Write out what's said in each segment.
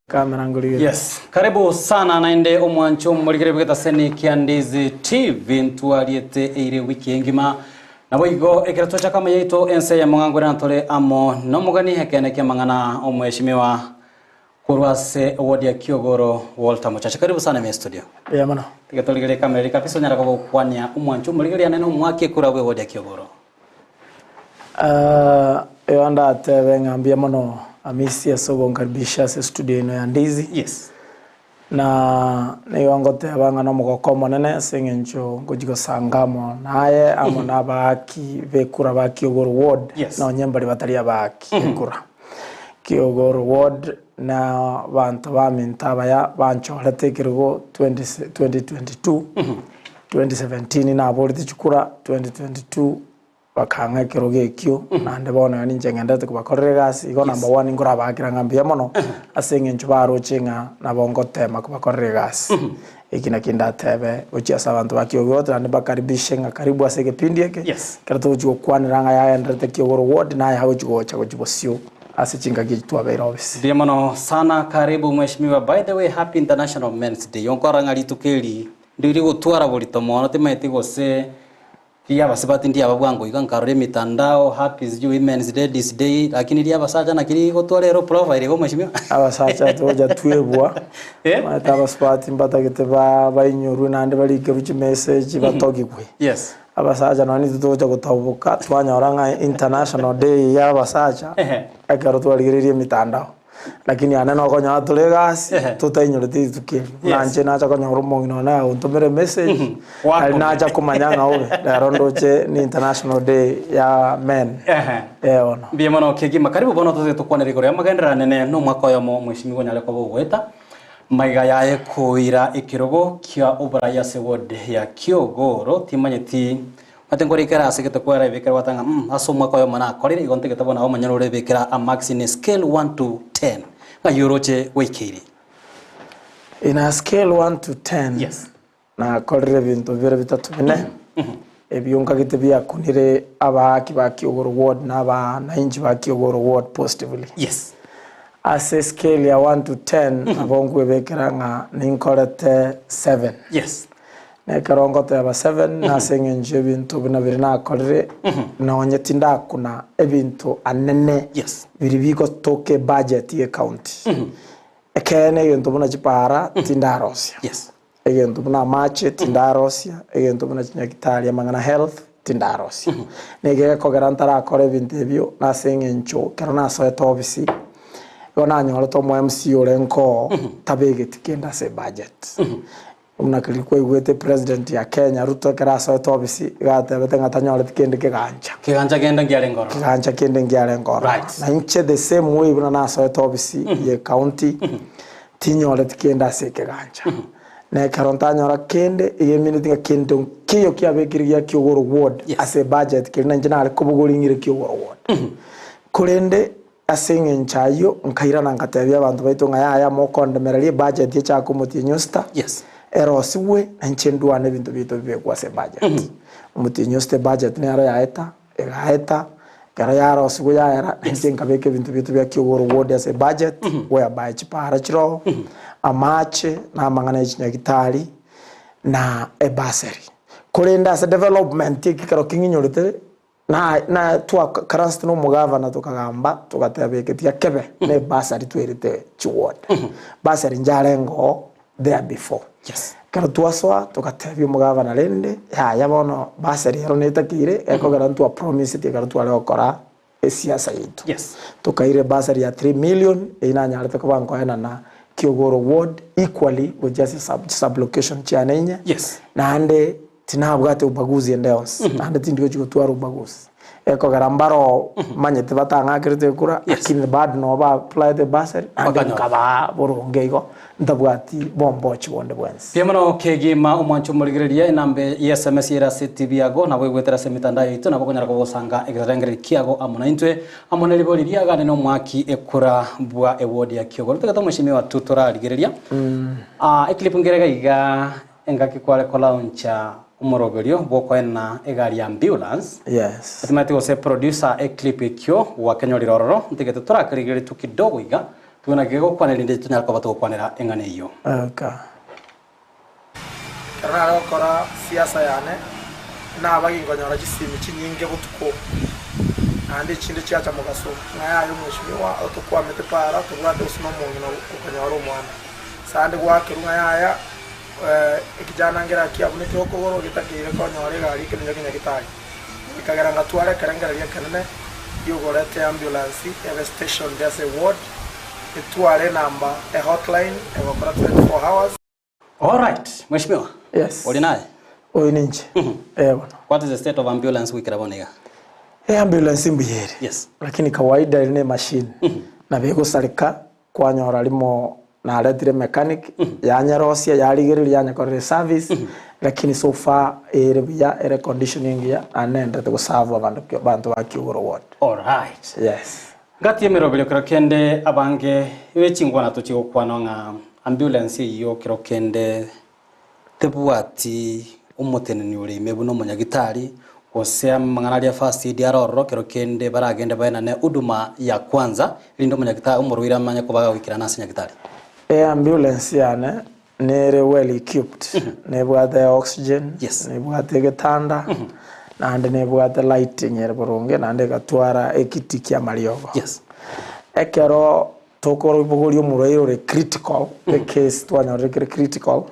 Camera ngorigete. Yes, karibu sana naende omwancho omorigere bwegetaseni kia Ndizi TV ntwariete eire wiki engima naboigo ekero twachaka amaya yaito ense ya mong'angwere natore amo nomogani ekene kiamang'ana omweshimiwa korwa ase ward ya Kiogoro Walter Mochache karibu sana ime studio Mbuya mono. Tiga torigererie ekamera eri kabisa onyara koba gokwania omwancho omorigereria naende omwaki ekura bwe ward ya Kiogoro. Igo ndatebe ng'a mbuya mono Amisi ase ogonkaribisha ase estudio eno ya Ndizi. Yes. Na nigo ngoteba ng'a nomogoko omonene ase eng'encho ngochia gosanga amo naye amo na abaaki b'ekura ba Kiogoro Ward, Yes. nonye mbaria batari abaaki b'ekura. Kiogoro Ward na abanto baminto abaya banchorete ekerogo 20 2022, 2017 naborete chikura, 2022 bakang'a ekerogo ekio, naende bono iga ninche ng'endete kobakorera egasi, igo number one nkorabaakera ng'a mbuya mono, ase eng'encho baroche ng'a nabo ngotema kobakorera egasi. Eki nakio ndatebe gochia ase abanto ba Kiogoro naende mbakaribishe ng'a karibu ase egepindi eke, Yes. ekero togochia gokwanera ng'a yagenderete Kiogoro ward naye agochia gocha gochia bosio ase chingaki echi twabeire obisi. Mbuya mono sana karibu mheshimiwa by the way happy international men's day onkorora ng'a rituko eri ndiri gotwara borito mono timaeti gose Ri'abasubati ndiaba bwango iga nkarora emitandao, happy sijui women's ladies day, lakini ri'abasacha naki rigotwara ero profile igo mheshimiwa? Abasacha togocha twebwa, Eh? omanyete abasubati mbatagete ba bainyorwe naende barikerwe chimessage batogigwe. Yes. Abasacha nonye intwe togocha gotaboka twanyora ng'a international day ya abasacha, Ehe. ekero twarigereirie emitandao. Lakini ane nokonyora tore egasi, Ehe. totainyoreti rituko erio. Buna Yes. inche nacha konyora omong'ina one agontomera emessage, Wakobia. nari nacha komanya ng'a obe, rero ndoche ni international day ya men. Ehe. Eh bono. Mbuya mono kegima. Karibu bono toze tokwanere igoro y'amagenderero anene na omwaka oyomo omweshimiwa onyare koba ogoeta maiga yaye koira ekerogo kia oborai ase ward ya Kiogoro timanyeti Omanyete nkore ekero ase gete kwera ebekera gwateba ng'a mm ase omwaka oyomo nakorire igo ntagete bono abe omonyene ore ebekera amarks in a scale one to ten ng'ai oroche gwaikeire. In a scale one to ten, Yes. nakorire ebinto bibere bitato bine, ebio nkagete biakunire abaaki ba Kiogoro ward na abanainchi ba Kiogoro ward positively. Yes. Ase escale ya one to ten, nabo nkwebekera ng'a ninkorete seven. Yes. Na ekero ngoteba seven, nase eng'encho y'ebinto buna biria nakorire, nonye tindakuna ebinto anene Yes. biria bigotoka ebudget ye county. Ekeene egento buna chipara tindarosia, Yes. egento buna amache tindarosia, egento buna chinyagitari amang'ana health tindarosia. Nigo gekogera ntarakora ebinto ebio nase eng'encho ekero nasoete ofisi, igo nanyorete omo MCA ore nkoo tabegeti kende ase ebudget. Buna keria kwaigwete president ya Kenya Ruto ekero asoete ofisi iga atebete ng'a tanyoreti kende kegancha. Kegancha kende nkiarenge ororo. Kegancha kende nkiarenge ororo. Right. Na inche the same way buna nasoete ofisi ye county tinyoreti kende ase ekegancha. Na ekero ntanyora kende iga emineti ng'a kento nkeiyo kiabekire gia Kiogoro ward Yes. ase ebudget keria na inche nare kobogoria ng'ire Kiogoro ward. Korende Ase engencho ayio nkairana ngatebia abanto baito ng'a yaya mokondemereria ebudget echake omotienyi osita, Yes. erosigwe, na inche ndwane ebinto biaito bibekwe ase ebudget. Omotienyi osita ebudget nero yaeta, egaeta, ekero yarosigwe yaera, na inche nkabeka ebinto biaito bia Kiogoro ward ase ebudget, whereby chipara chiroo, amache, na amang'ana ya chinyagitari, na ebursary. Korende ase development ekero king'inyorete. Na na twakaransete na omogavana tokagamba togateba eke tiga kebe ne bursary twerete chiward. Bursary njarenge oo there before. Yes. Ekero twasoa togatebia omogavana rende yaya bono bursary ero netakeire ekogera ntwa promiseti ekero tware gokora esiasa yaito. Yes. Tokaira ebursary ya 3 million eyio nanyarete koba nkoenana Kiogoro ward equally gochia ase sub sublocation chiane inye. Yes. Naende Tinabwate ubaguzi ende yonsi, naende tindi gochia gotwara ubaguzi. Ekogera mbaro manyete batang'akerete ekura, Yes. lakini bado nabo ba applyete bursary, naende Bakanyora. nkabaa boronge igo, ntabwati bombochi bonde bwensi. Mbuya mono kegima omwancho omorigereria enamba ye sms ere ase TV yago nabo egwetera ase emitandao yaito nabo okonyara kogosanga egesarengererio kiago amo naintwe amo neribori riagane na omwaki ekura bwa eward ya Kiogoro. Ntagete omweshimiwa tu torarigereria Ah, eclip nkere iga iga Engaki kware kolauncha omoroberio bw'okoenena egari ya ambulance, Yes. timanyeti gose producer eclip ekio gwakenyorire ororo, ntigete torakerigererie tu kidogo iga. Tobuna gegokwana erinde tonyare koba togokwanera eng'ana eyio. Okay. Ekero nare gokora siasa yane, naba ginkonyora chisimi chinyinge botuko, naende echinde chiacha mogaso, ng'a yaya omweshimiwa otokwamete para tobwate gose nomong'ina okonyora omwana. Sande gwakerwa ng'a yaya ekijana nkere akiabunekire okogoro getakeire konyora egari ekeminyoki nyagitari. Ekagera ngatwara ekerengererio ekenene gi'ogoreta eambulance ebe stationed ase eward, etware enamba ehotline egokora 24 hours. Alright, Mheshimiwa. Yes. Ori naye? Oyo ninche. Eh bono. What is the state of ambulance goikera bono iga? E ambulance mbuya ere. Yes. Lakini kawaida ere ne emachine. Nabo egosareka kwanyora rimo naretire mechanic yanyerosia yarigereria yanyekorera eservice lakini so far ere buya ere condition engiya naende nenderete goserve abanto abanto ba Kiogoro ward. Alright. Yes. Gati y'emeroberio kero kende abange be chingwana tochia gokwanwa ng'a ambulance eyio kero kende tebwati omoteneni ore ime buna omonyagitari gose amang'ana aria first aid are ororo kero kende baragende baenane huduma ya kwanza erinde omonyagitari omorwaire amanye koba agoikerana ase nyagitari. Eambulance yane nere well equipped, nebwate oxygen, Yes. nebwate egetanda, naende nebwate lighting ere boronge, naende egatwara ekiti kia amariogo. Yes. Ekero tokorobogoria omorwaire ore critical, ecase twanyorire kere critical,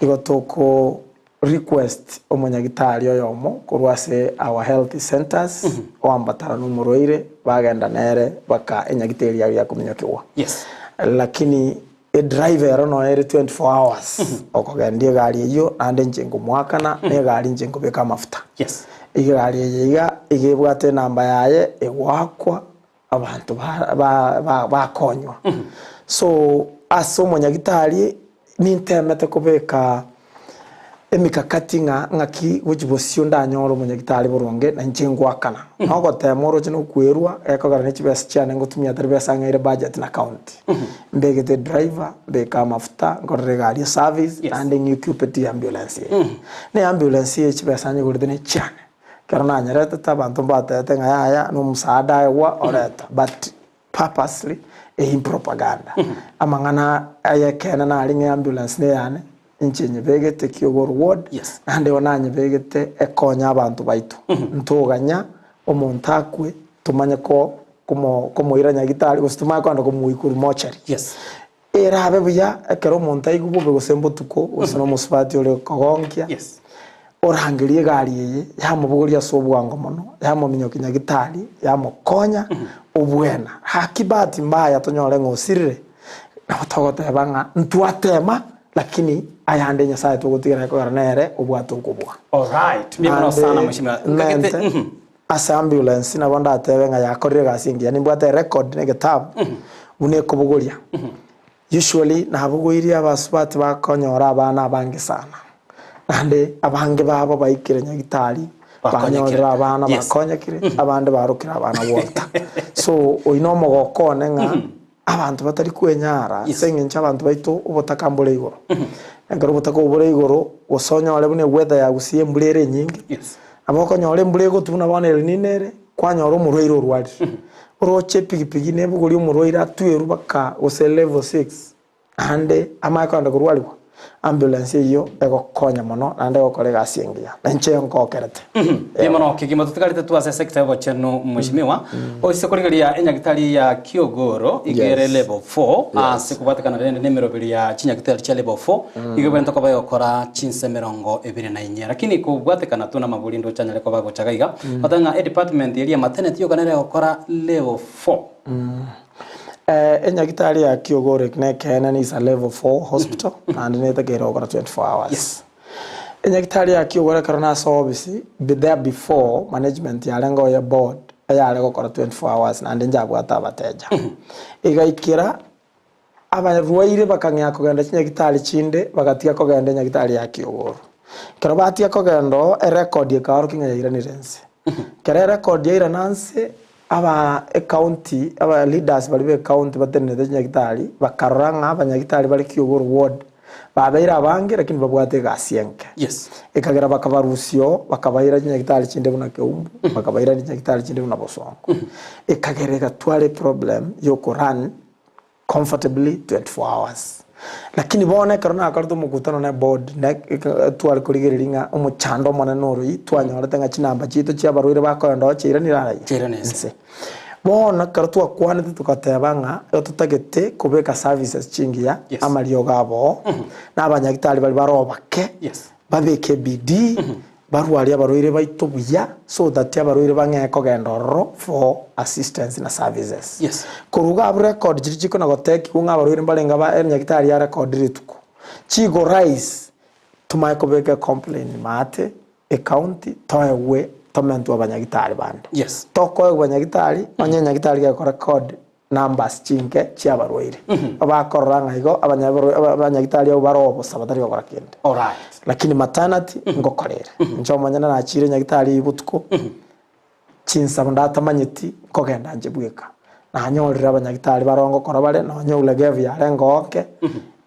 igo toko request omonyagitari oyomo korwa ase our health centers, oambatana na omorwaire, bagenda nere baka enyagitari eria yakominyokigwa. Yes. Lakini edriver ero noyo ere 24 hours okogendia egari eyio naende inche nkomoakana na egari inche nkobeka amafuta. Yes. Egari eye iga iga ebwate enamba yaye egoakwa abanto ba- ba- ba- bakonywa. So ase omonyagitari nintemete kobeka emikakati ng'a ng'aki gochia bosio ndanyore omonyagitari boronge na inche ngoakana. Na ogotema oroche na okwerwa gekogera ne chibesa chiane ngotumia tari besa ng'aire budget na county. Mbegete edriver, mbeke amafuta, nkorere egari eservice, Yes. naende ng'equipeti ambulance eye. Na eambulance eye chibesa nyegorete ne chiane. Ekero nanyeretete abanto mbatebete ng'a yaya na omosaada aegwa oreta but purposely eyio propaganda. Amang'ana ay'ekeene nare ng'a eambulance neyane, inche nyebegete Kiogoro ward, Yes. naende igo nanyebegete ekonye abanto baito. Ntoganya omonto akwe tomanye ko komo komoira nyagitari gose tomanye kogenda komoika korwa mochari. Yes. Erabe buya ekero omonto aigwe bobe gose mbotuko, gose nomosubati ore kogonkia, Yes. orangerie egari eye, yamobogoria ase obwango mono, yamominyokia nyagitari, yamokonya, obwena. Haki bahati mbaya tonyore ng'a osirire, nabo togoteba ng'a ntwatema, lakini ayande Nyasaye togotigera ekogera nere obwate okobua. Alright. Mbuya mono sana mheshimiwa. Naende Nkagete, mente, mhm. Ase ambulance nabo ndatebe ng'a yakorire egasi engiya, nimbwate erecord na egetabu buna ekobogoria. Usually nabogoirie abasubati bakonyora abana abange sana, naende abange babo baikire nyagitari, Bakonyekire. banyorire abana Yes. bakonyekire, abande barokire abana Walter. So oyio na omogoko one ng'a abanto batari kwenyara Yes. ase eng'encho abanto baito obotaka mbore igoro. Ekero obotaka obo bore igoro, gose onyore buna eweather ya gusii embura ere enyinge, Yes. Nabo okonyora embura egotwa buna bono El Nino ere, kwanyora omorwaire orwarire. Oroche epigipigi nebogorie omorwaire atwerwe mpaka gose level six, naende amanye kogenda korwarigwa, ambulance eyio egokonya mono naende egokora egasi engiya, na inche nkokerete. Mbuya mono kegima totigarete twase sector y'obochenu mheshimiwa oise korigereria enyagitari ya Kiogoro igere Yes. level 4 ase kobwatekana rende nemeroberi ya chinyagitari chia level 4 Igo ebwenerete koba egokora chinsa emerongo ebere na inye. Lakini kobwatekana tu namabori ndoche anyare koba agocha iga iga, goteba ng'a edepartment eria ya maternity yoka nere egokora level 4. Enyagitari ya Kiogorek nekeene ne is a level 4 hospital naende netakeire gokora 24 hours. Yes. Enyagitari ya Kiogoro ekero nase ofisi be there before management yarenge oye board eyare gokora 24 hours naende njabwate abateja. Egaikera Abarwaire bakang'ea kogenda chinyagitari chinde, bagatiga kogenda enyagitari ya Kiogoro. Ekero batiga kogenda oo, erekodi ekaorokia ng'a yairanire nse. Ekero erekodi yairana nse, aba ecounty, aba leaders baria ba ecounty batenenete chinyagitari, bakarora ng'a abanyagitari bare Kiogoro ward babeire abange lakini babwate egasi enke. Yes. Ekagera bakabarusia oo, bakabaira chinyagitari chinde buna Keumbu, bakabaira chinyagitari chinde buna Bosongo. Ekagera egatwara eproblem ya okorun. Comfortably 24 hours. Lakini bono ekero nakorete omokutano ne board ne tware korigereria ng'a omochando omonene oroyi twanyorete ng'a chinamba chiaito chia abarwaire bakoenda oo chiairanire ara iga Chiairanire inse. inse. Bono ekero twakwanete togateba ng'a igo totagete kobeka services chingiya Yes. amariogo abo na abanyagitari baria bare obake Yes. babeke bidii Barwarie abarwaire baito buya so that abarwaire bang'ee kogenda ororo for assistance na services. Yes. Korwa iga abwo record chiria chikona gotekigwa ng'a abarwaire mbarenge aba enyagitari ya record rituko chigo rise tomanye kobeka ecomplain maate ecounty toegwe tomentwe abanyagitari bande. Yes. Tokoegwa nyagitari onye nyagitari gekorecord numbers chinke chi'abarwaire. Bakorora ng'a igo abanyagitari abwo bare obosa batari gokora kende. Alright. Lakini maternity ngokora ere. Inche omonyene nachire nyagitari eyio botuko, chinsabo ndatamanyeti, nkogenda inche bweka. Nanyorire abanyagitari baroo ngokora bare, nonye ulegevu yarenge oke,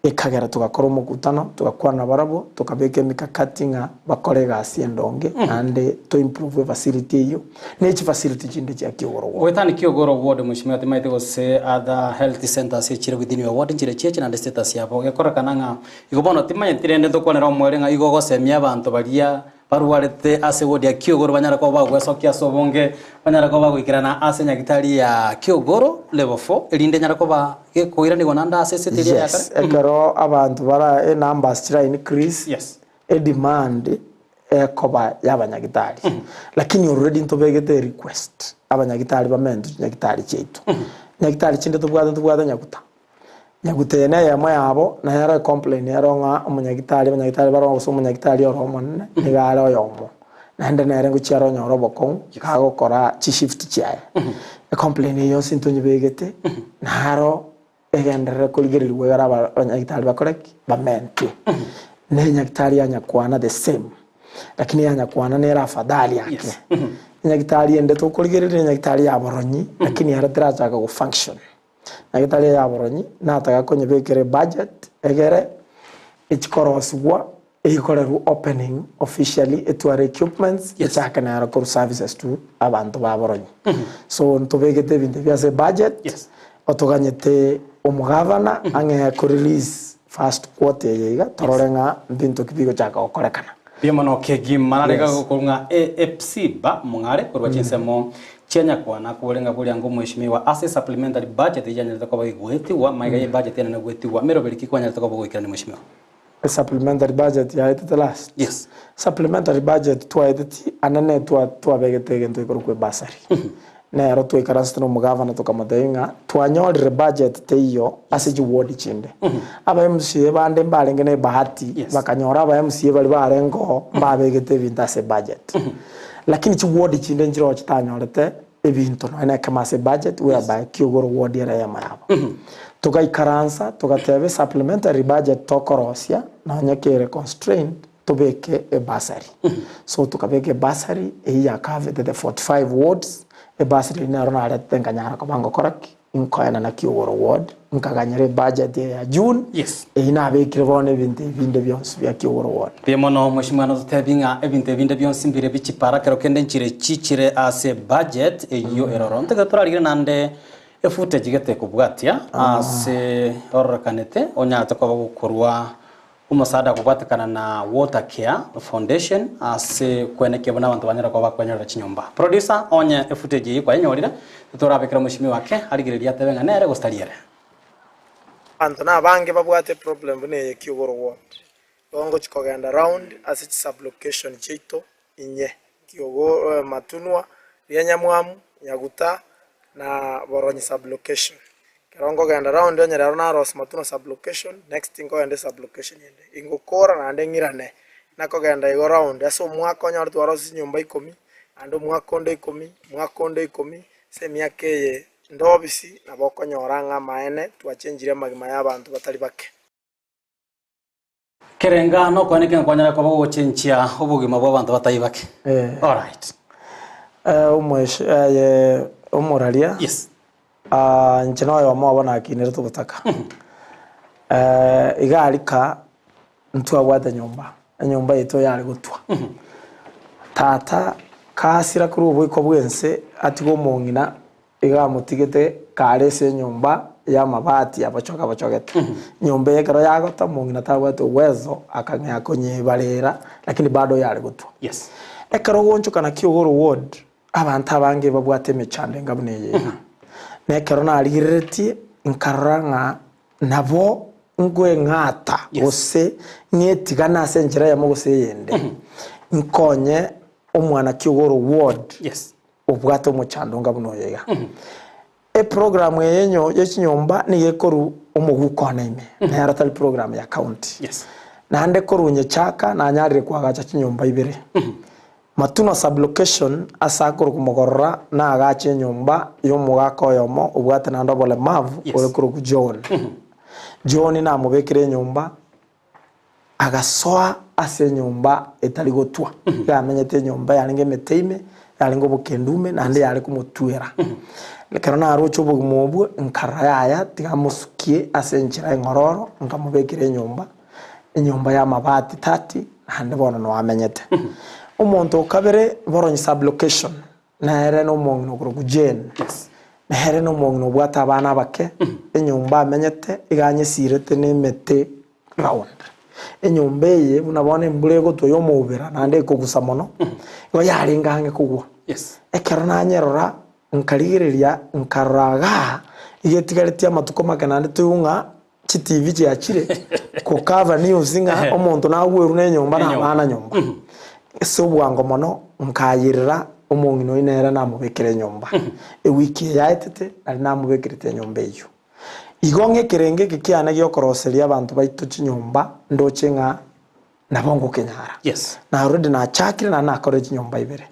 Ekagera togakora omokutano, togakwana nabarabwo, tokabeka emikakati ng'a bakore egasi endonge, naende to improve efacility eyio, ne chifacility chinde chia Kiogoro Ward. Goetania Kiogoro Ward Mheshimiwa timaeti gose other health centers echire within your ward nchire chiache naende status yabo gekorekana ng'a igo bono timanyeti rende ntokwanera omoerio ng'a igo ogosemia abanto baria Barwarete ase wodi ya Kiogoro banyare koba bagwesokia ase obonge, banyare koba bagoikerana ase nyagitari ya Kiogoro level 4, erinde enyare koba gekoiranigwa naende ase esete eria ya kare. Yes, ekero abanto bara enumbers chira increase, Yes. edemand ekoba ya abanyagitari. Lakini already ntobegete erequest abanyagitari bamentwe chinyagitari chiaito. Nyagitari chinde tobwate ntobwate Nyaguta. Nyaguta eye neyemo yabo, na ero ecomplain ero ng'a omonyagitari abanyagitari baroo gose omonyagitari oro omonene nigo are oyomo, naende nere ngochia are onyore obokong'u kagokora chishift chiaye. Ecomplain eye yonsi ntonyebegete, naro egenderere korigereriwa ekero aba abanyagitari bakore ki? Bamentwe. Na enyagitari ya nyakwana the same, lakini eya nyakwana nere afadhali ake. Enyagitari ende tokorigereria enyagitari ya boronyi, lakini ero terachaka gofunction. Nyagetari eye ya boronyi nataka konyebekera ebudget egere echikorosigwa ekorerwe opening officially etware equipments Yes. echake nero korwa services to abanto ba boronyi. So ntobegete ebinto ebi ase ebudget Yes. otoganyete omogavana ang'e ko release first quarter eye iga torore ng'a mbinto ki bigochaka gokorekana. Mbuya mono kegima narega Yes. gokorwa ng'a AFC ba mong'are korwa chinsemo chia nyakwana kore ng'a boria ng'omweshimiwa ase supplementary budget eyio yanyarete koba egoetigwa maiga ye budget enene goetigwa meroberi ki kwanyarete koba ogoikerania mweshimiwa? Supplementary budget yaetete last? Yes. Supplementary budget twaeteti anene twa twabegete egento gekorokwa ebursary. Nero twaikaransete na omogavana tokamotebia ng'a twanyorire budget teiyo ase chiward chinde. Aba MCA bande mbarenge na ebahati Yes. bakanyora aba MCA baria barenge oo mbabegete ebinto ase ebudget. Lakini chiward chinde nchiroo chitanyorete ebinto nonya na ekemo ase ebudget whereby Kiogoro ward ere eyemo yabo. Togaikaransa togateba esupplementary budget tokorosia nonya kere constrained tobeke ebursary. So tokabeka ebursary eyio ya covered the 45 wards, ebursary eyio nero naretete nkanyara koba ngokora ki? Nkoenana Kiogoro ward, nkaganyera ebudget eye ya June, Yes. eyio nabekire bono ebinto ebinde bionsi bia Kiogoro ward. Mbuya mono Mheshimiwa nototebie ng'a ebinto ebinde bionsi mbire bichipara kero kende nchire chichire ase budget eyio eroro. Ntagete torarigere naende efootage gete kobwatia ase ororekanete onyarete koba gokorwa Omosada kobwatekana na Water Care Foundation ase kwenekia buna abanto banyare koba bakwenyorera chinyomba. Producer onye efootage eye kwayenyorire, titorabekera omoshimiwa ake arigererie atebe ng'a nere gose tari ere. Abanto nabange babwate eproblem buna eye Kiogoro ward. Igo ngochi kogenda round ase chisublocation chiaito inye, Kiogoro, Matunwa, Rianyamwamu, Nyaguta na Boronyi sublocation. Ekero nkogenda round onye rero narosia Matunwa sublocation, next nkogenda esublocation ende. Ingokora naende ng'irane, nakogenda igo round ase omwaka onyore twarosia chinyomba ikomi, naende omwaka onde ikomi, omwaka onde ikomi, ase emiaka eye inde obisi nabo okonyora ng'a amaene twachengirie amagima ya abanto batari bake. Kerenga nokwane keng'o kwanyara koba gogochenchia obogima bw'abanto batai bake. Eh. Alright. Eh, omwesh aye omoraria Yes. Ah, inche noyomo obo nakinerete obotaka Eh, iga aria ka ntwabwate nyomba, enyomba yaito yare gotwa. Tata kasira korwa oboiko bwa ense atiga omong'ina iga amotigete kare ase enyomba. y'amabati abochoka abochogete. Nyomba eye ekero yagota, omong'ina tabwate uwezo akang'ea konyebarera, lakini bado yare gotwa. Yes. Ekero ogoonchoka na Kiogoro ward, abanto abange babwate emechando enga buna eye iga. Na ekero narigereretie, nkarora ng'a nabo nkoeng'ata Yes. gose ng'etigane ase enchera eyemo gose eyende, nkonye omwana Kiogoro ward Yes. obwate omochando onga buna oyo iga. Eprogram eye nyo ye chinyomba nigo ekorwa omoguko one ime, nero tari program ya county. Yes. Naende korwa nyechaka nanyarire koagacha chinyomba ibere. Matuno sub-location ase akorokwa Mogorora naagache enyomba ya omogaka oyomo obwate naende obolemavu Yes. ore korokwa John. John namobekire enyomba Agasoa ase enyomba etari gotwa, yamenyete enyomba yarenge emete ime, yarenge obokendu ime, naende yare komotwera. Ekero naroche obogima obwo, nkarora yaya, tiga mosukie ase enchera eng'ororo, nkamobekera enyomba, enyomba y'amabati 30, naende bono noo amenyete. Omonto o kabere, Boronyi sub-location, nere nomong'ina okorokwa Jane, nere nomong'ina obwate abana abake, enyomba amenyete iga anyesirete nemete round. Enyomba eye buna bono embura egotwa ya omoubera naende ekogusa mono, igo yarenge ang'e kogwa. Yes. Ekero nanyerora, nkarigereria nkarora igaa, iga etigaretie amatuko make naende toigwe ng'a chitivi chiachire ko cover news ng'a omonto nagwerwe na enyomba na abana nyomba. Ase obwango mono nkayerera omong'ina oyio nere namobekera enyomba. Ewiki eye yaetete nari namobekerete enyomba eyio. Igo ng'a ekerengo eke kiane giokoroseria abanto baito chinyomba ndoche ng'a nabo ngokenyara. Yes. Na already nachakire naende nakorire chinyomba ibere.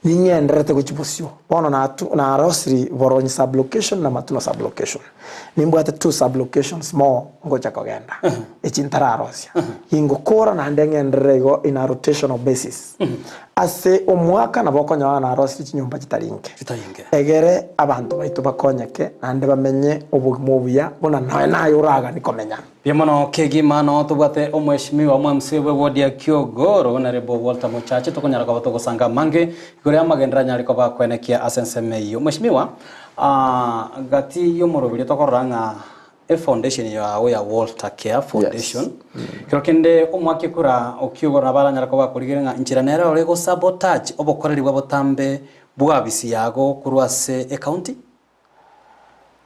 Ning'endererete gochia bosio. Bono natu narosiri Boronyi sub-location na Matuno sub-location. Nimbwate two sub-locations more ngocha kogenda, echi ntararosia. Gingokora naende ng'enderere igo in a rotational basis. Ase omwaka nabo okonyora narosirie chinyomba chitari inke. Chitari inke. Egere abanto baito bakonyeke naende bamenye obogima obuya buna nonya naye oragani komenya. Mbuya mono kegima noo tobwate omweshimiwa omwamc bwe ward ya Kiogoro Honourable Walter Mochache tokonyara koba togosanga amange igoro y'amagenderero anyare koba akwenekia ase ensemo eyio. Mweshimiwa, gati y'omoroberio tokorora ng'a efoundation yao ya Walter Care Foundation kero kende omwaka ekura o Kiogoro nabo aranyare koba akorigereria ng'a inchera nere ore go sabotage obokoreri bwa botambe bw'abisi yago korwa ase ecounty?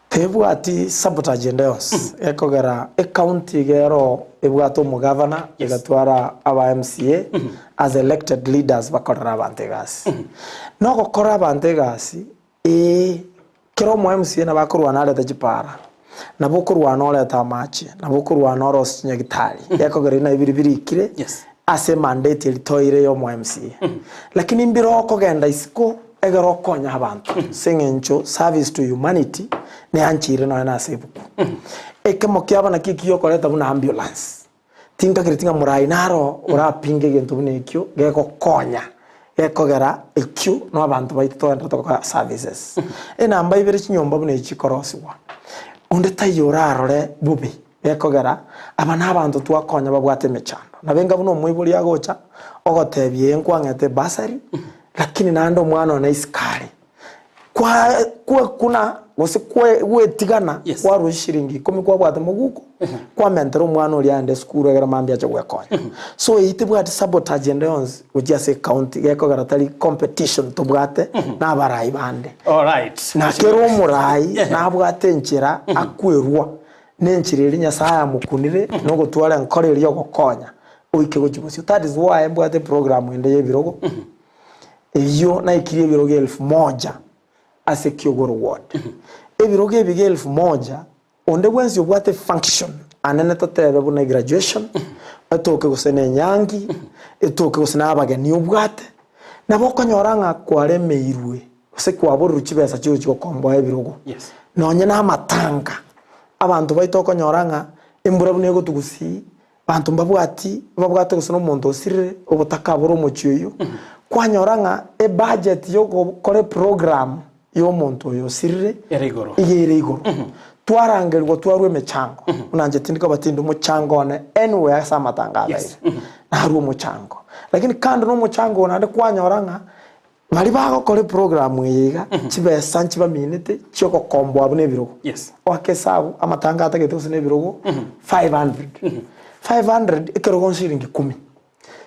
Tebwati sabotage ende yonsi ekogera ecounty iga ero ebwate omogavana egatwara aba MCA as elected leaders bakorera abanto egasi. Nogokora abanto egasi ee kera omo MCA nabo akorwana arete chipara, nabo okorwana orete amache, nabo okorwana orosie chinyagitari gekogera ebi nabio biri birikire ase emandate eria toire ya omo MCA. Lakini mbire okogenda isiko Ekero okonya abanto ase eng'encho service to humanity neancheire nonya na ase ebuku. Ekemo kiabo nakio ekiya okoreta buna ambulance. Tinkagereti ng'a morai naro orapinge egento buna ekio gegokonya gekogera ekio na abanto baito togenderete gokora services. Enamba ibere chinyomba buna echi chikorosigwa, onde taiyo orarore bobe gekogera aba na abanto twakonya babwate emechando. Nabo enga buna omoibori agocha ogotebia ee nkwang'ete ebursary Lakini naende omwana one isiko are, kwa kwekuna gose kwe gwetigana Yes. kwarua chishiringi ikomi kwabwate moguko, kwamentera omwana oria aende esukuru egere mambia ache gwekonya. So eyio tebwati sabotage ende yonsi gochia ase ecounty gekogera tari competition tobwate na abarai bande. Alright. Na kera omorai nabwate enchera akwerwa, na enchera eria Nyasaye amokunire, na ogotwara enkoro eria yogokonya, oike gochia bosio. That is why mbwate eprogram ende y'ebirogo, eyio naikirie ebirogo elfu moja ase Kiogoro ward. Ebirogo ebi bia elfu moja, onde bwensi obwate efunction anene totebe buna egraduation, etoke gose na enyangi, etoke gose na abageni obwate, nabo okonyora ng'a kwaremeirwe gose kwaborerwe chibesa chiogochia gokomboa ebirogo. Yes. Nonye na amatanga, abanto baito okonyora ng'a embura buna egotugusia, Abanto mbabwati, mbabwate gose nomonto osirire obotaka bore omochie oyio, kwanyora ng'a ebudget yogokora eprogram ya omonto oyo osirire Ere igoro. iga ere igoro. Twarangerigwa twarwa emechango, buna inche tindi koba tindi omochango one anywhere ase amatanga abeire, Yes. narwa omochango. Lakini kando na omochango oyo naende kwanyora ng'a. Baria bagokora eprogramu eye iga, chibesa nchibaminete chiogokomboa buna ebirogo. Yes. Oake esabu, amatanga atagete gose na ebirogo 500. 500 ekerogo nshiringi kumi.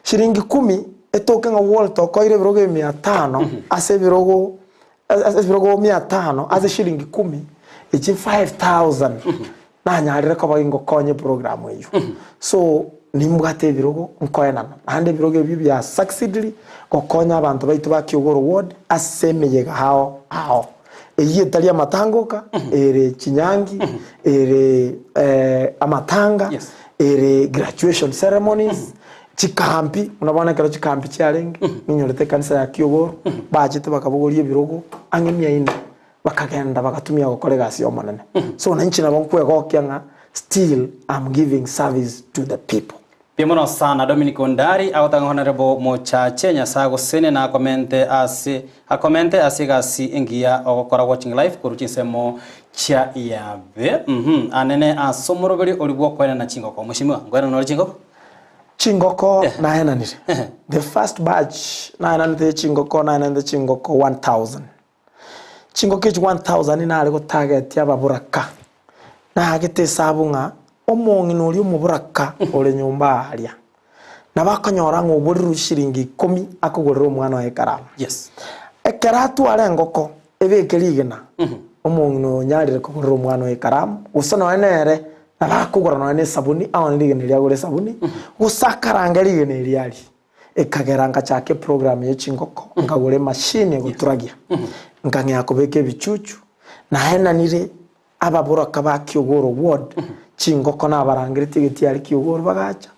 Shiringi kumi etoke ng'a Walter okoire ebirogo ebi mia tano ase ebirogo ase ebirogo mia tano ase shiringi kumi, echi 5000 nanyarire koba gingokonya eprogramu eywo. So, nimbwate ebirogo nkoenana, naende ebirogo ebio bia succeediri gokonya abanto baito ba Kiogoro ward ase emeyega ao ao. Eyio etari amatanga oka, ere chinyangi, ere amatanga, Yes. ere graduation ceremonies, chikampi, buna bono ekero chikampi chiarenge, ninyorete ekanisa ya Kiogoro, bachete bakabogoria ebirogo ang'e mia ine. Bakagenda bagatumia gokora egasi y'Omonene. So na inche nabo nkwegokia ng'a still am giving service to the people. Mbuya mono sana Dominic Ondari agotanga Honourable Mochache Nyasae agosene na akomente ase akomente ase egasi engiya ogokora watching live korwa chinsemo chia Yabe uhum anene ase omoroberi oria bwokoenana chingoko Mweshimiwa nkoenana ore chingoko? Chingoko naenanire the first batch naenanete chingoko naenanete chingoko 1000. Chingoko echi 1000 nare gotagetia ababoraka, naagete esabu ng'a omong'ina oria omoboraka ore nyomba aaria, nabo akonyora ng'a oborirwe chiringi ikomi akogorera omwana oye ekaramu. Yes. Ekero atware engoko ebeke rigena, omong'ina oyo onyarire kogorera omwana oye ekaramu, gose nonya nere nabo akogora nonya na esabuni aone rigena erio agore esabuni, gose akarange rigena erio arie. Ekagera ngachaka eprogram ye chingoko, nkagora emachine egoturagia, nkang'ea kobeka ebichuchu, naenanire ababoraka ba Kiogoro ward chingoko nabarangeretie egetiari Kiogoro bagacha,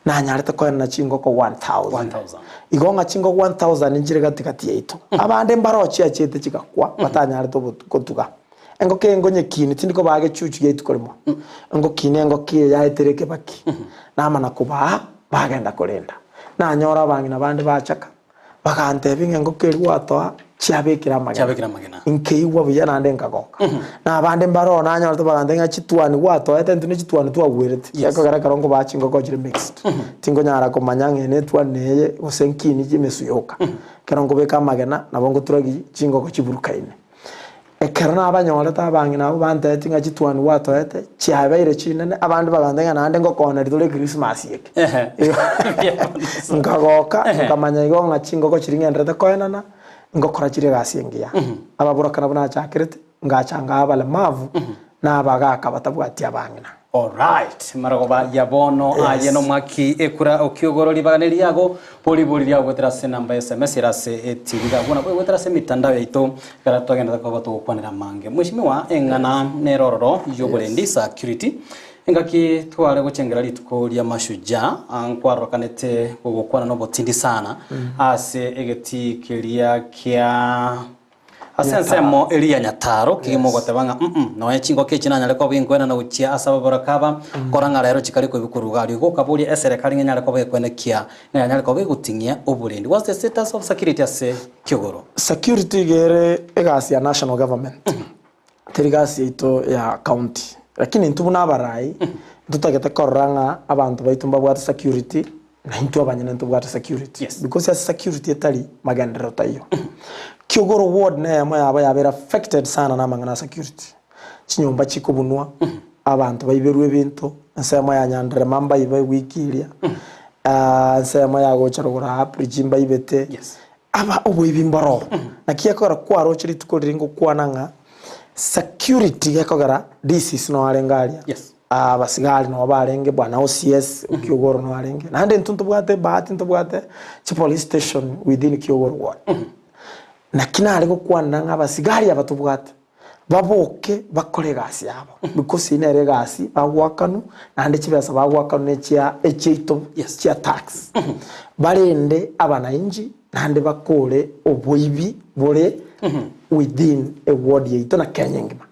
nanyarete koenana chingoko 1000. 1000. Igo ng'a chingoko 1000 nchire gati gati yaito. Abande mbaro chiachete chigakwa batanyarete obo- gotuga. Engoko eye ngonyekini tindi kobaa gechuchu gia ituko rimo, ngokina engoko eye yaetire ekebaki, namana kobaa bagenda korenda. Nanyora abang'ina bande bachaka, bagantebia ng'a engoko eria gwatoa chiabekire amagena. Chiabekire amagena. Nkeigwa buya naende nkagoka. Na abande mbaroo nanyorete bagantebia ng'a chitwani gwatoete intwe ne chitwani twagwerete. Yes. Ekogera ekero nkobaa chingoko chire mixed, tinkonyara komanya ng'a eye netwani neye gose nkini chimesu yoka. Ekero nkobeka amagena, nabo ngoturagi chingoko chiburukaine. Ekero nabanyorete abang'ina abwo bantebetie ng'a chitwani gwatoete chiabeire chinene, abande bagantebia ng'a naende ngokooneri tore ekrisimasi eke. Nkagoka, nkamanya igo ng'a chingoko chiria ng'endererete koenana, ngokora chire egasi engiya. Ababoraka nabwo nachakerete, ngacha ngaa abalemavu, na abagaka batabwati abang'ina. Alright, marogoba ya bono Yes. aye nomwaki ekura okiogoro ribaga neriago bori bori riago goetera ase enamba ya SMS ere ase etibi iga nabo egoetera ase emitandao yaito ekero twagenderete koba togokwanera amange. Mweshimiwa eng'ana nere ororo yoborendi security engaki tware gochengera rituko ria mashujaa ah, nkwarokanete gogokwana nobotindi sana ase egetii keria kia Ase ensemo eria ya Nyataro, kegima ogoteba ng'a mm nonya chingoko echi nanyare koba inkoenana gochia ase ababoraka aba, kora ng'a rero chikare koibwa korwa iga aria. Igo okaboria eserekari ng'a enyare koba ekoenekia ng'a yanyare koba egoting'ia oborendi. What's the status of security ase Kiogoro? Security iga ere egasi ya national government, teri gasi yaito ya county. Lakini intwe buna abarai, ntotagete korora ng'a abanto baito mbabwate security, Na intwe abanyene ntobwate security Yes. because ase security etari magenderero taiyo. Kiogoro ward neyemo yabo yabeire affected sana na amang'ana a security. Chinyomba chikobunwa, abanto baiberwe ebinto, ensemo ya Nyanderema mbaiba ewiki eria, ah, ensemo ya gocha rogoro aa Bridge mbaibete, Yes. aba oboibi mboroo. Naki gekogera kwaroche rituko riria ngokwana ng'a security gekogera DCC noo arenge aria, Yes. Abasigari nabo barenge, bwana OCS o Kiogoro nabo arenge, naende intwe ntobwate ebahati ntobwate chipolice station within Kiogoro ward. Naki nare gokwanera ng'a abasigari aba tobwate, baboke bakore egasi yabo, because eyio nere egasi bagoakanwa, naende chibesa bagoakanwa na echia echiaito Yes. chia tax. Barende abanainchi naende bakore oboibi bore within eward yaito na Kenya engima.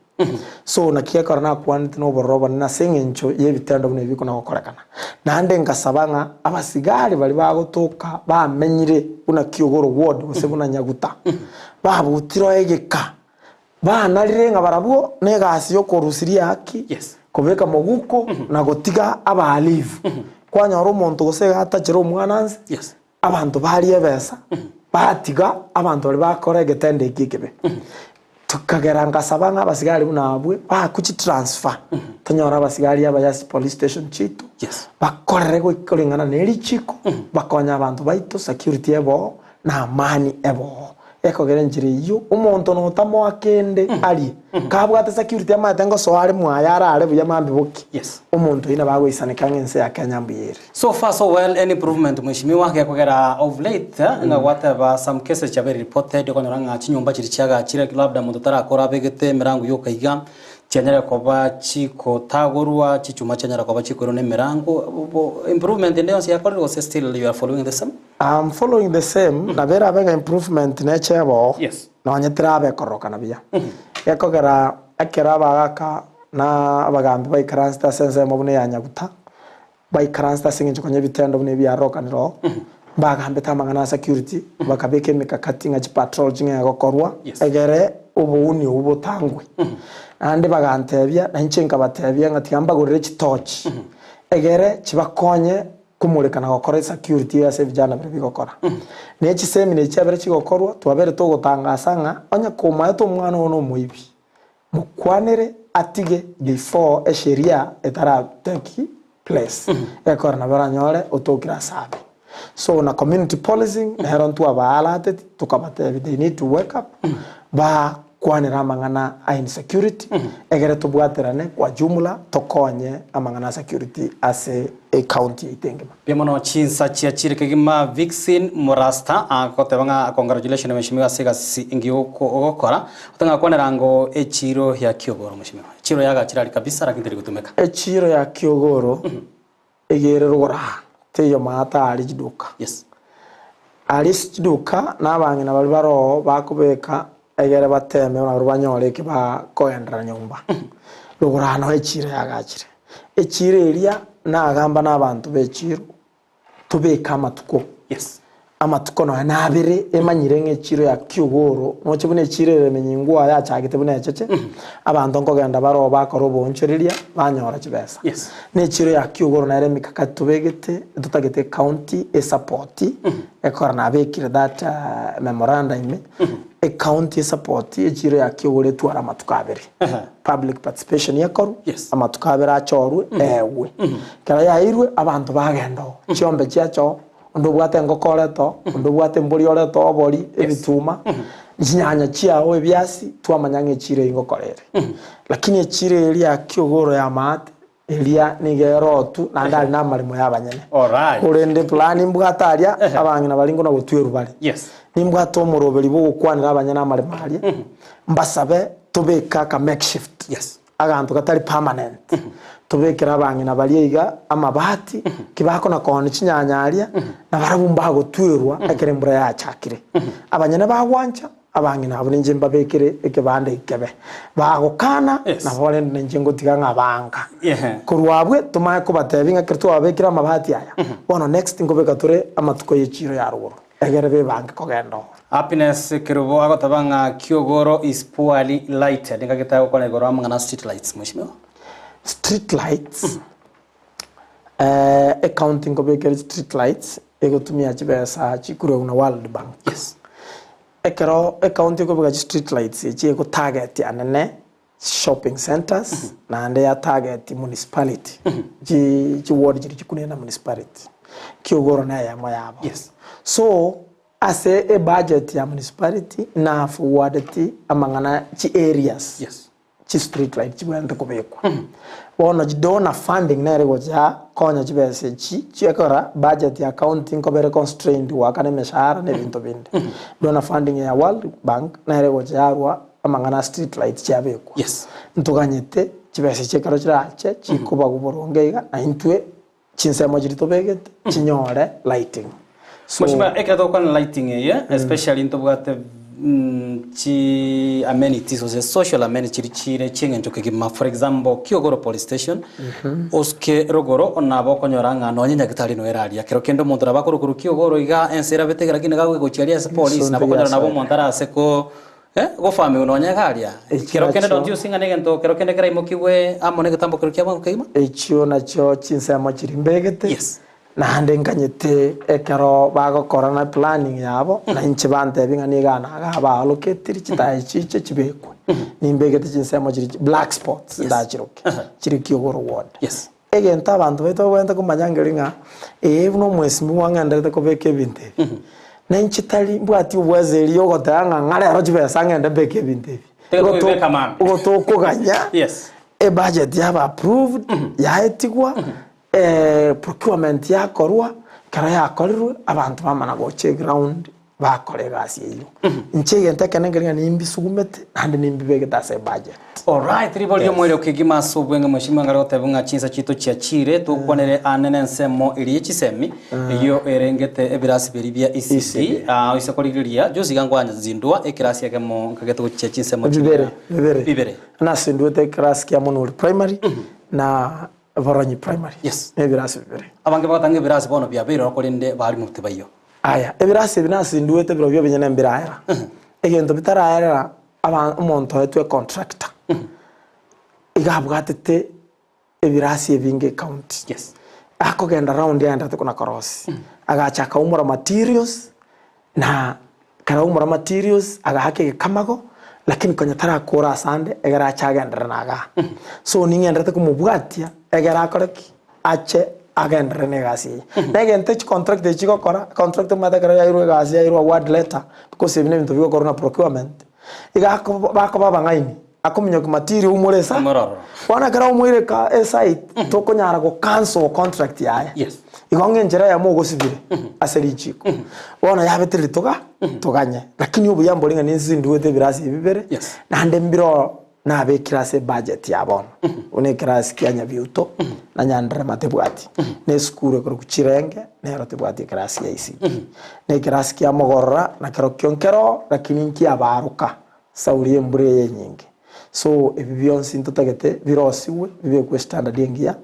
So naki gekora nakwanete nobororo obonene ase engencho y'ebitendo buna ebi bikona gokorekana. Naende ngasaba ng'a abasigari baria bagotoka bamenyire buna Kiogoro ward gose buna Nyaguta, babutire oo egeka, banarire ng'a barabwo negasi yokorusiria ehaki, Yes. kobeka moguko na gotiga abahalifu. Kwanyora omonto gose iga atachere omwana nse, Yes. Abanto baria ebesa, Batiga abanto baria bakora egetendo eki ekebe. Tokagera ngasaba ng'a abasigari buna abwe baakwe chitransfer, tonyore abasigari abaya ase chipolice station chiaito, Yes. bakorere goika koreng'ana ne richiko, bakonye abanto baito, security ebe oo, na amani ebe oo. Ekogera enchera eyio, omonto notamoa kende arie, kabwate security amaete ngosoa are mwaye arare buya mambia bokie, Yes. omonto oyio nabo agoisaneka ng'a ense ya Kenya mbuya ere. So far so well any improvement mweshimiwa gekogera of late ng'a gwateba some cases chiabeire reported okonyora ng'a chinyomba chiria chiagachire labda monto tarakora abegete emerango yoka iga chianyare koba chikotagorwa chichuma chianyara koba chikoirwa na emerango bo improvement ende yonsi yakorire gose still you are following the same? I'm following the same, nabo erabe ng'a improvement neche ebe oo, Yes. nonye terabe ekororokana buya. Gekogera ekero abagaka na abagambi baikaransete ase ensemo buna eya Nyaguta, Baikaransete ase engencho konya ebitendo buna ebi biarokanire oo, mbagambete amang'ana a security, bakabeka emekakati ng'a chipatrol ching'ee gokorwa, Yes. egere obouni obwo botangwe. Naende bagantebia, na inche nkabatebia ng'a tiga mbagorere chitochi, egere chibakonye komoreka na gokora esecurity ase ebijana biria bigokora. Ne chisemina echi chiabere chigokorwa, twabere togotangasa ng'a onye komaete omwana oo na omoibi, Mokwanere atige before esheria etara take place ekore nabo oranyore otokire ase abe. So na community policing nero ntwabaalateti tokabatebi they need to wake up bakwanere amang'ana a insecurity egere tobwaterane kwa jumla tokonye amang'ana a security ase ecounty yaito engima. Mbuya mono chinsa chia chire kegima Vixen Murasta agoteba ng'a congratulations mweshimiwa ase egasi engiya ogokora otang'a gokwanera ngo echiro ya Kiogoro mweshimiwa echiro yagachire aria kabisa lakini teri gotumeka. Echiro ya Kiogoro iga ere rogoro aa teiyo maate aria chiduka. Yes. Aria ase chiduka na abang'ina baria bare oo bakobeka egere bateme nabarabwo banyore eki bakogenderera nyomba. Rogoro aa noo echiro yagachire. Echiro eria nagamba na abanto b'echiro, tobeke amatuko. Yes. Amatuko nonya na abere, emanyire ng'a echiro ya Kiogoro, noche buna echiro ere emenyingwa yachagete buna echeche, abanto nkogenda bare oo bakora oboonchoreria, banyora chibesa. Yes. Na echiro ya Kiogoro nere emikakati tobegete, totagete ecounty esapoti, ekora nabekire that memoranda ime, Ecounty esapoti echiro ya Kiogoro etware amatuko abere. Public participation ekorwe, Yes. amatuko abere achorwe, eegwe. Ekero yaeirwe, abanto bagenda oo, chiombe chiacha oo, onde obwate engoko orete oo, onde obwate embori orete oo, obori, ebituma, chinyanya chiago, ebiasi, twamanya ng'a echiro eyio ngokora ere. Lakini echiro eria ya Kiogoro ya maate, Eria nigo erotu, naende aria namaremo y'abanyene. Alright. Korende plan nimbwate aria, abang'ina baria nkona gotwerwa bare. Yes. Nimbwate omoroberi bw'ogokwanera abanyene amaremo aria, mbasabe tobeke aka makeshift. Yes. Aganto gatari permanent. Tobekere abang'ina baria iga amabati, ki bakona koonia chinyanya aria, nabarabwo mbagotwerwa ekero embura yachakire. Abanyene bagwancha, Abang'ina abwo ninche mbabekere ekebanda ekebe, bagokana, Yes. nabo rende ninche ngotiga ng'a banga. Ehe. Korwa abwe tomanye kobatebia ng'a ekero twababekire amabati aya, bono next nkobeka tore amatuko y'echiro ya rogoro, egere bebange kogenda oo. Happiness Kerubo agoteba ng'a Kiogoro is poorly lighted. Nigo agete gokwana igoro amang'ana a street lights, mweshimiwa. Street lights, ecounty nkobekere street lights egotumia chibesa chikorwa buna World Bank. Yes. Ekero ecounty ekobeka chi street lights echi ego target anene shopping centers naende ya target municipality chi chi ward chiria chikunene na municipality kiogoro na eyemo yabo. Yes. So ase ebudget ya municipality na forwardeti amang'ana chi areas Yes. chi street light chibwenerete kobekwa. Bono chi donor funding nere egocha konya chibesa echi chiekora budget ya county nkoba ere constrained goakana emeshahara na ebinto binde. Donor funding ya World Bank nere egocha yarwa amang'ana a street light chiabekwa. Yes. Ntoganyete chibesa echi ekero chirache chikobagwa boronge iga na intwe chinsemo chiria tobegete chinyore lighting. So, Mheshimiwa, ekero togokwana lighting eye, especially ntobwate chi amenities gose social amenities chiria chire chi'eng'encho kegima. For example, Kiogoro police station, osuke rogoro nabo okonyora ng'a nonye nyagitari noyo ere aria. Kero kende omonto nabo akorwa korwa Kiogoro iga ense erabete iga lakini iga agochia aria ase police, nabo okonyora nabo omonto arase ko gofamiwa nonye iga aria. Echio Kero kende nachio- don't you see ng'a negento kero kende keraimokigwe amo negetambo kero kia bwango kegima? Echio nachio chinsemo chiria mbegete. Yes. Naende nkanyete ekero bagokora na planning yabo, na inche bantebie ng'a nigo iga na iga baallocatiri chitaya chiche chibekwe. Nimbegete chinsemo chiria black spots ndachiroke, chire Kiogoro ward. Yes. Egento abanto baito babwenerete komanya nkeri ng'a ee buna omwesimigwa ng'enderete kobeka ebinto ebi, na inche tari mbwati obwezeri yogoteba ng'a ng'a rero chibesa ng'ende mbeke ebinto ebi. Tiga Igo to- tobibeka mambia. igo tokoganya Yes. ebudget yaba approved, yaetigwa, procurement yakorwa, ekero yakorirwe, abanto bamana gocha eground bakora egasi eyio. Inche egento ekene nkeri ng'a nimbisugumete naende nimbibegete ase ebudget. Alright, riborio riomoerio kegima ase obwenge mweshimiwa ngare goteba ng'a chinsa chiaito chiachire tokwanere ane nensemo eria ye chisemi eyio erengete ebirasi biria bia ECD Ah, oise korigereria juzi iga ngwazindua ekerasi ekemo nkagete gochia chinsemo Bibere, chiria bibere. bibere. Nasinduete ekerasi kia Monuri Primary na Boronyi Primary. Yes. Na ebirasi bibere. Abange bagotanga ebirasi bono biabeire ororo korende barimu tibaiyo. Aya, ebirasi ebi nasinduete birobio ebinyene mbiraera. Egento bitaraerera aba omonto oetwe econtractor, iga abwatete ebirasi ebinge ecounty. Yes. Akogenda round agenderete kona korosia, agacha akaumora materials, na ekero aumora materials, agaaka egekamago, lakini konya tarakora asande egere ache agenderere na igaa. So ning'enderete komobwatia egere akore ki? Ache agenderere na egasi eye. Na egento chicontract echi chigokora, contract omanyete ekero yairwe egasi yairwe award letter, because ebi na ebinto bigokorwa na procurement, iga ako bakoba abang'aini, akominyokia material oumore esa, Oumore ororo. bono ekero aumoire eka esite, tokonyara go cancel contract yaye. Yes. Igo ng'a enchera eyemo ogosibire ase richiko. Bono yabetereri toga toganye. Lakini obuya mbori ng'a ninsinduete ebirasi ebi bibere, Yes. naende mbiro nabekire ase ebudget ya bono. Buna ekerasi kia Nyabiuto na Nyanderema tebwati, na esukuru ekorokwa Chirenge nero tebwati ekerasi ya ECD. Na ekerasi kia Mogorora nakerokio nkero lakini nkiabaroka sauri embura eye enyinge. So ebi bionsi ntotagete birosigwe bibekwe estandard engiya,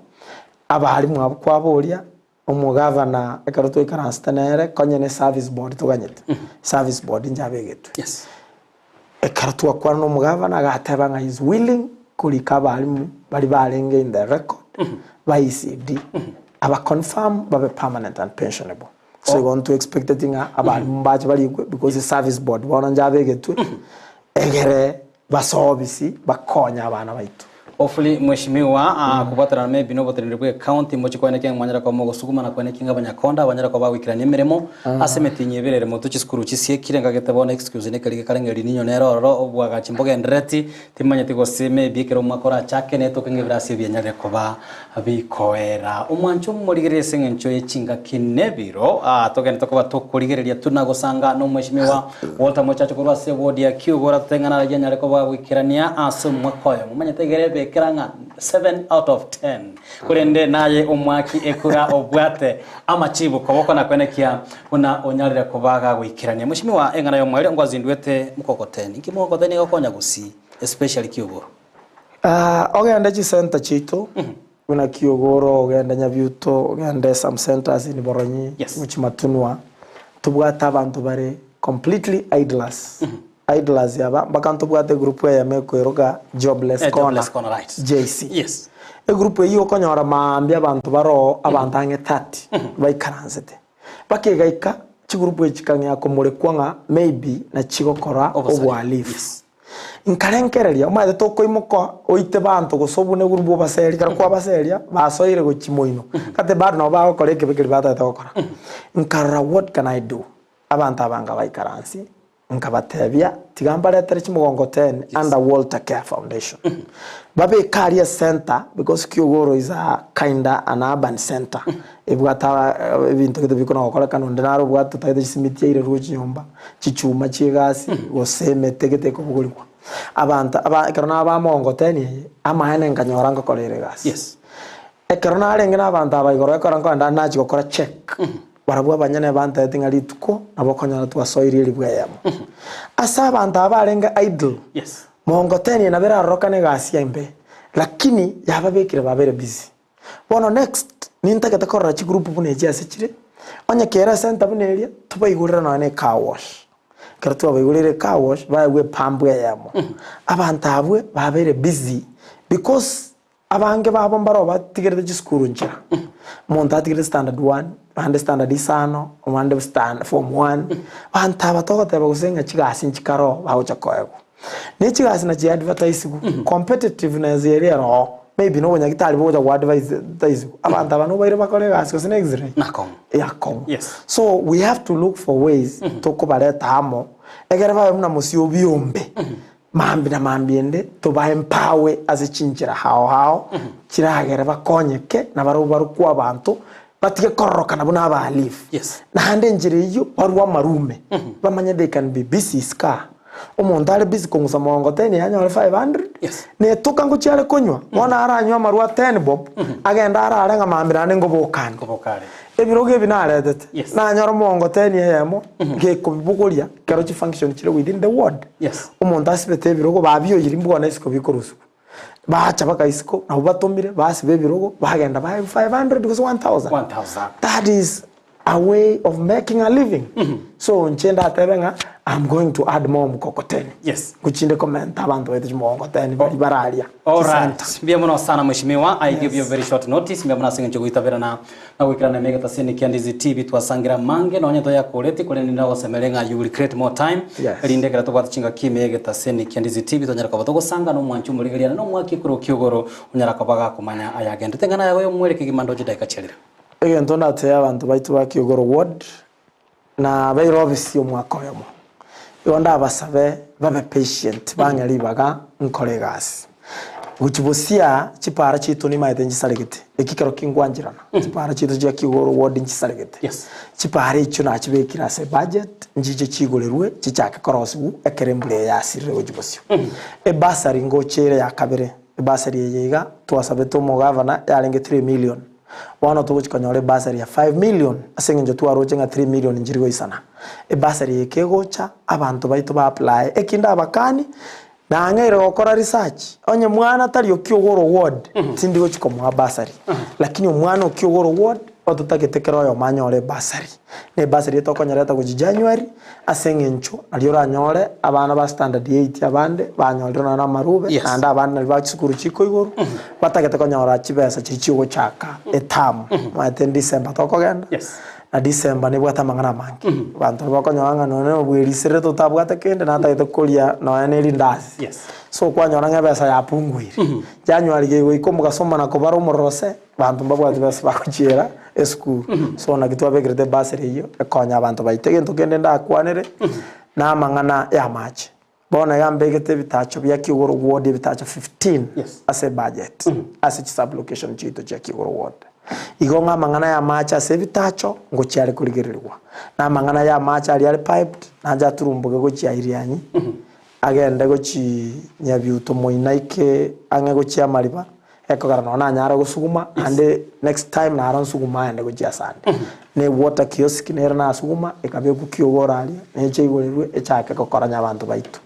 abalimu abwo kwaboria, Omogavana ekero twaikaransete nere konya ne service board toganyete, service board inche abegetwe. Yes. Ekero twakwana na omogavana agateba ng'a is willing korika abalimu baria barenge in the record ba ECD aba confirm babe permanent and pensionable. So igo ntwe expecteti ng'a abalimu mbache barikwe because service board bono inche abegetwe egere basobisi bakonye abana baito. Hopefully mweshimiwa ah, kobwaterana maybe noboteneneri bwe county moche koenekia ng'a mwanyare koba mogosuguma na koenekia ng'a abanyakonda abanyare koba bagoikerania emeremo ase emetinyi ebere ere motwe chisukuru chisiekire ngagete bono excuse nekeri gekare ng'a rininyo nere ororo obwagachi mbogenderereti timanyeti gose maybe ekero omwaka orachake netoke ng'a ebirasi ebi bianyarire koba bikoera. Omwancho omorigereria ase eng'encho ye chingaki nebiro ah, togenderete koba tokorigereria tuna gosanga nomweshimiwa Walter Mochache korwa ase eward ya Kiugo oratoteng'ana araria anyare koba goikerania ase omwaka oyomo. Omanyete egere ebekera ng'a 7 out of 10. Korende naye omwaki ekura obwate amachibu koboko na kwenekia buna onyarire koba gagoikerania. Mweshimiwa eng'ana y'omoerio ngwazinduete mokokoteni. Inki mokokoteni egokonya gusii especially Kiugoro? Ah, ogende chisenta chiaito buna Kiogoro, ogende Nyabiuto, ogende some centers in Boronyi, Yes. gochia Matunwa, tobwate abanto bare completely idlers. Idlers aba mpaka ntobwate egroup eyemo ekoiroka Jobless Eh, Corner, Jobless Corner, right. JC. Yes. Egroup eyio okonyora maambia abanto baroo abanto ang'e 30 baikaransete. Bakegaika chigroup echi chikang'ea komorekwa ng'a maybe nachigokora Obosari. obohalifu. Yes. Nkarengereria, omanyete tokoimoka oite banto gose obune buna bw'obaseria, ekero kwabaseria, basoire gochia moino, kate bado nabo bagokora ekebe keria batagete gokora. Nkarora what can I do? Abanto aba nkabaikaransia, nkabatebia, tiga mbaretere chimogongoteni under Walter Care Foundation. Babeke aria ecenter because Kiogoro is a kinda an urban center, ebwate ebinto gete bikona gokorekana onde naro obwate totagete chisimiti airerwe chinyomba, chichuma chi'egasi, gose emete gete ekobogorigwa. Abanto aba ekero nabamongoteni eye, amaene nkanyora ngokora ere egasi. Yes. Ekero narenge na abanto aba igoro ekero nkoenda nachia gokora check, barabwo abanyene bantebeti ng'a rituko nabo okonyora twasoirie elifu eyemo. Ase abanto aba barenge idle, Yes. mongoteni eye nabo erarorokane egasi embe, lakini yababekire babere busy. Bono next, nintagete korora chigroup buna echi ase chire, onye kere esenta buna eria, tobaigorere nonya na ecar wash. Ekero twabaigorere ecar wash, baegwe epamp eyemo. Abanto abwe babeire busy because abange babo mbaro batigerete chisukuru nchera. Omonto atigire standard one, bande standard isano, abande stand form one, banto aba togoteba gose ng'a chigasi nchikare oo bagocha koegwa. Ne chigasi nachi advertise-gwa, competitiveness eria ere oo, maybe na obonyagitari bogocha go advertise-gwa, abanto aba nobaire bakore egasi gose na x-ray? Nakong'u. Yakong'u. Yes. So we have to look for ways tokobareta amo, egere babe buna mosio obiombe. Mambia na mambia ende tobaempawe ase chinchera ao ao chiragere bakonyeke na barabwo barokwe abanto batige kororokana buna abahalifu. Yes. Naende enchera eyio barue amarume bamanye they can be busy isika. Omonto are busy kong'usa mogongo ten yanyore 500 Yes. netoka ngochia are konywa bono aranywe amarwa 10 bob agende arare ng'a mambia naende ngobokane. Ngoboka are. Ebirogo ebi naretete Yes. nanyora omogongo ten eyemo gekobibogoria Ekero chifunction chire within the ward, Yes. omonto asibete ebirogo babioyiri mbwana isiko bikoruswa. Bacha baka isiko nabo batomire basiba ebirogo bagenda bae 500 gose 1000. 1000. That is a way of making a living. So inche ndatebe ng'a I'm going to add more mkokoteni. Yes. Ngochinde komenta abanto baito chimogongoteni baria bararia. Alright. Chisenta. Mbuya mono sana mheshimiwa. I give you very short notice. Mbuya mono ase eng'encho goitabera na na goikerana ime egetasini kia Ndizi TV twasangira amange nonye toyakoreti korende ndagosemere ng'a you will create more time Yes. erinde ekero tobwate chingaki ime egetasini kia Ndizi TV tonyare koba togosanga na omwanchi omorigereria na omwaki ekero kia igoro onyara koba gakomanya ayagendete ng'a naye oyomwere kegima ndoche dakika chiarire. Egento ndatebie abanto baito ba Kiogoro ward, na baire ofisi omwaka oyomo, igo ndabasabe babe patient bang'e ribaga nkore egasi. Gochia bosia chipara chiaito nimaete nchisaregete, eki kero kingwancherana, chipara chiaito chia Kigoro ward nchisaregete. Yes. Chipara echio nachibekire ase ebudget, nchiche chigorerwe chichake korosiwu ekero embura eye yasirire gochia bosio. Ebursary ngocha ere ya kabere, ebursary eye iga twasabete omogavana yarenge 3 million. Bono togochia konyora ebursary ya 5 million ase eng'encho twaroche ng'a 3 million nchiri goisana. Ebursary eye kegocha, abanto baito ba apply ekinde abakani, nang'eire gokora research, onye mwana tari okiogoro ward, tindi gochia komoa bursary. Lakini omwana okiogoro ward, ototagete kera oyomo anyore ebursary. Na ebursary eye tokonyereta gochia January, ase eng'encho nario oranyore abana ba standard eight abande banyorire nonya na amarube, Yes. naende abande nario ba chisukuru chiko igoro, batagete konyora chibesa chiria chiogochaka eterm. Omanyete December tokogenda, Yes. na December nebwate amang'ana amange. Abanto nabo bakonyora ng'a nonya na obweriserete otabwate kende natagete koria nonya na erindasi. Yes. So kwanyora ng'a ebesa yapunguire. January gegoika omogaso omana kobara omorero ase, Abanto mbabwati besa bagochiera esukuru. So naki twabekerete ebursary eyio ekonya abanto baito. Egento kende ndakwanere, na amang'ana ya amache. Bono iga mbegete ebitacho bia Kiugoro ward ebitacho 15 Yes. ase ebudget, ase chisublocation chiaito chia Kiugoro ward. Igo ng'a amang'ana ya amache ase ebitacho ngochia are korigererigwa. Na amang'ana ya amache aria are piped, nache aturumboke gochia Irianyi, Agende gochia Nyabiuto moino aike ang'e gochia amariba, ekogera nonya nanyare gosuguma, naende next time naro nsuguma aende gochia asande. Na ewater kiosk nere nasuguma, ekabekwa kiogoro aria, neche igorerwe echake gokoranya abanto baito.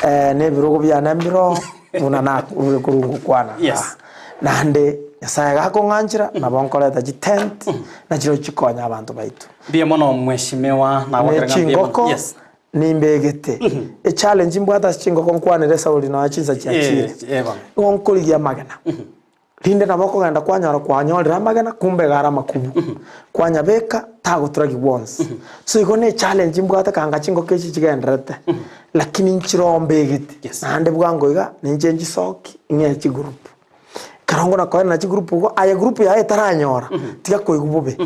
Na ebirogo biane mbiroo, buna nakorure korwa ngokwana igaa. Yes. Naende Nyasaye gakong'anchera, nabo nkoreta chitent, nachirochio chikonya abanto baito. Mbuya mono mheshimiwa, Ne nagokera ng'a mbuya mono. chingoko, Yes. Nimbegete echallenge mbwate ase chingoko nkwanere esauri nonya chinsa chiachire. Eh, eh bono. Nigo nkorigia amagena. Rinde nabo okogenda kwanyora kwanyorire amagena kumbe iga are amakubu. Kwanyabeka tagoturagigwa onsi. So igo ne echallenge mbwate kanga chingoko echi chigendererete, lakini nchiroo mbegete. Yes. Naende bwango iga ninche nchisoki ng'ee chigroup. Ekero nkona koenana chigroup igo, aye group yaye etaranyora, tiga koigwa bobe.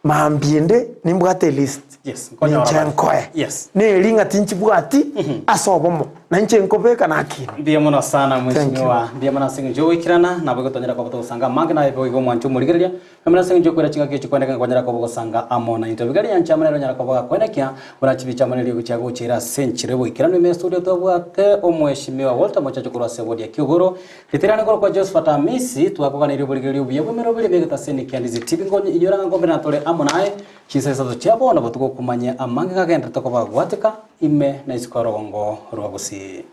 Mambia ende nimbwate elist, Yes, nkonyora ninche bare. nkoe. Yes. Neri ng'a tinchibwati ase obomo, na inche nkobeka nakina. Mbuya mono sana Thank you. mheshimiwa, mbuya mono ase eng'encho yogoikerana, nabo egotonyara koba togosanga amange naye boigo omwanche omorigereria, mbuya mono ase eng'encho yokoira chingaki echi kweneka ngokonyara koba ogosanga amo naintwe. Abigail Nyancha amo nere onyara koba gakwenekia buna chibicha amo neriogi chia gochera ase enchera yoboikeranu ime estudio tobwate omheshimiwa Walter Mochache korwa ase ewodi ya Kiogoro, Ritirane korokwa Josephat Amisi, twakoganeirie oborigereria obuya bw'emeroberi b'egetaseni kia Ndizi TV. Nkonye inyora ng'a nkombera tore amo naye chinsa isato chia bono botuko okomanya amange gagenderete koba gwateka ime na isiko y'orogongo rwa Gusii.